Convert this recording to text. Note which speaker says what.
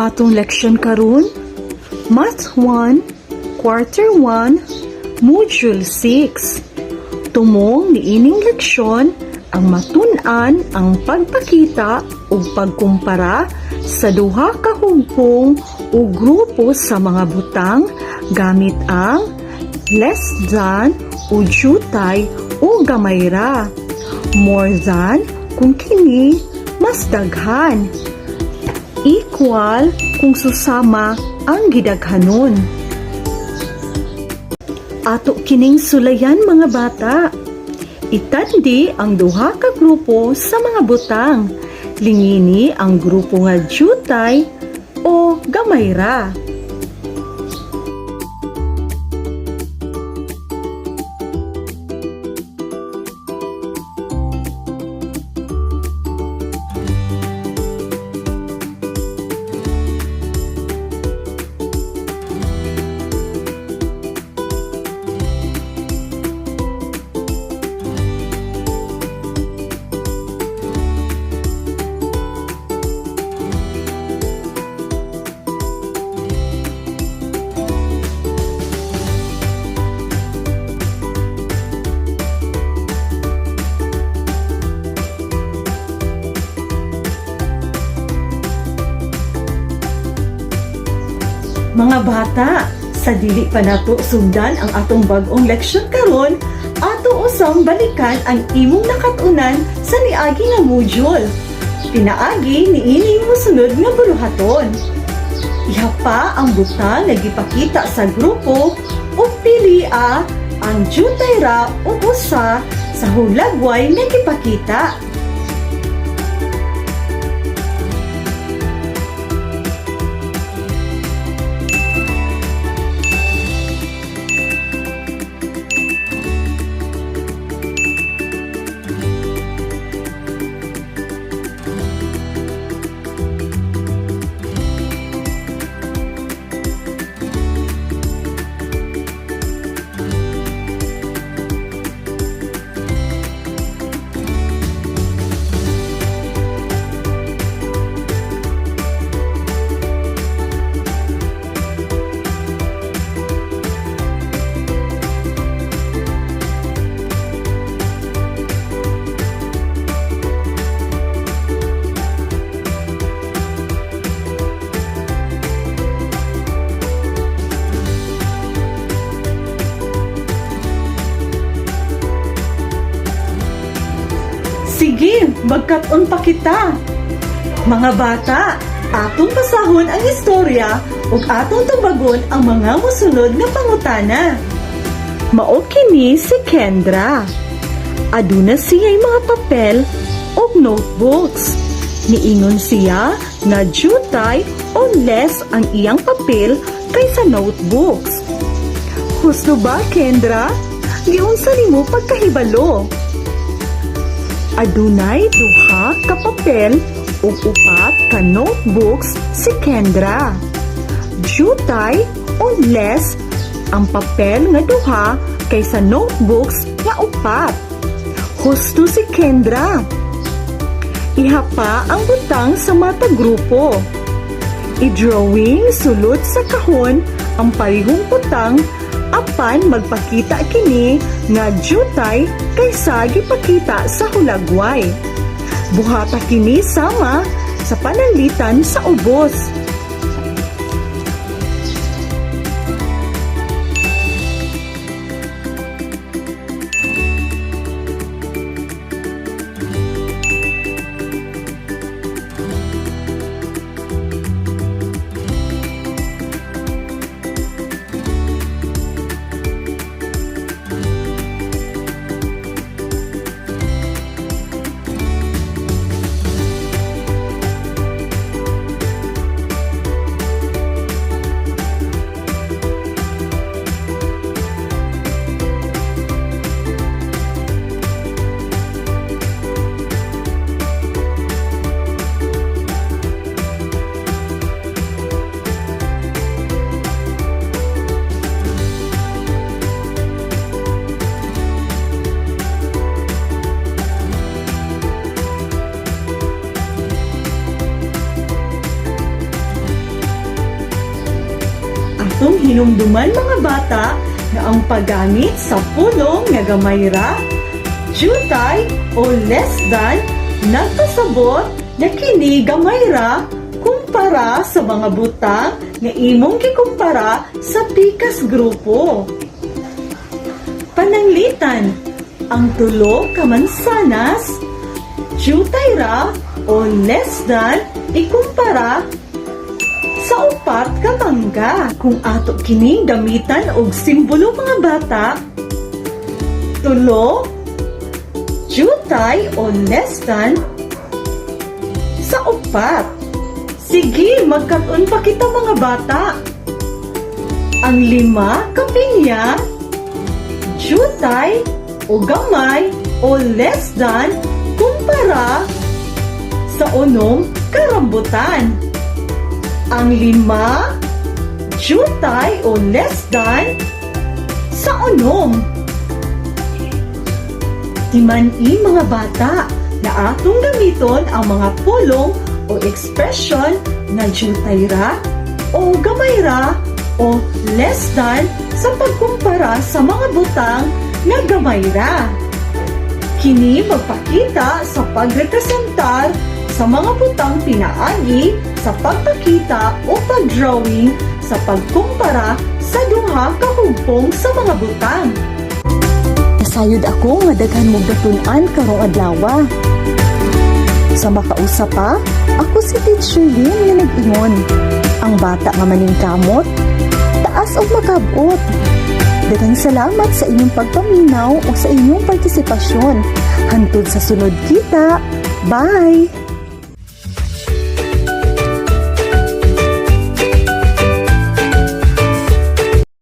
Speaker 1: Atong leksyon karon, Math 1, Quarter 1, Module 6. Tumong niining leksyon ang matun-an ang pagpakita ug pagkumpara sa duha ka hugpong o grupo sa mga butang gamit ang less than o jutay o gamay ra, more than kung kini mas daghan, equal kung susama ang gidaghanon. Ato kining sulayan, mga bata. Itandi ang duha ka grupo sa mga butang. Lingini ang grupo nga jutay o gamay ra. Mga bata, sa dili pa nato sugdan ang atong bag-ong leksyon karon, ato usang balikan ang imong nakatunan sa niagi nga module. Pinaagi niining mosunod nga buluhaton. Ihapa ang butang nga gipakita sa grupo ug pilia ang jutay ra o usa sa hulagway nga gipakita. Sige, magkat-on pa kita. Mga bata, atong basahon ang istorya ug atong tubagon ang mga mosunod nga pangutana. Mao kini si Kendra. Aduna siya'y mga papel ug notebooks. Niingon siya nga jutay o less ang iyang papel kaysa notebooks. Husto ba, Kendra? Giunsa nimo pagkahibalo? Adunay duha ka papel ug upat ka notebooks si Kendra. Jutay o less ang papel nga duha kaysa notebooks nga upat? Husto si Kendra. Ihapa ang butang sa matag grupo. I-drawing sulod sa kahon ang parehong butang apan magpakita kini nga jutay kaysa gipakita sa hulagway. Buhata kini sama sa pananglitan sa ubos. Hinumduman, mga bata, nga ang paggamit sa pulong nga gamay ra, jutay o less than nagpasabot na kini gamay ra kumpara sa mga butang nga imong gikumpara sa pikas grupo. Pananglitan, ang tulo ka mansanas, jutay ra o less than ikumpara sa upat ka mangga. Kung ato kining gamitan og simbolo, mga bata, tulo, jutay o less than sa upat. Sige, magkat-on pa kita, mga bata. Ang lima ka pinya, jutay o gamay o less than kumpara sa unom ka rambutan. Ang lima, jutay o less than sa unom. Timan-i, mga bata, na atong gamiton ang mga pulong o expression na jutay ra o gamay ra o less than sa pagkumpara sa mga butang nga gamay ra. Kini magpakita sa pagrepresentar sa mga butang pinaagi sa pagpakita o pag-drawing sa pagkumpara sa duha ka hugpong sa mga butang. Nasayod ako nga daghan mong natun-an karong adlaw. Sa makausa pa, ako si Teacher Lynn nga nag-ingon: ang bata nga maningkamot, taas og makabot. Daghang salamat sa inyong pagpaminaw o sa inyong partisipasyon. Hantod sa sunod kita. Bye!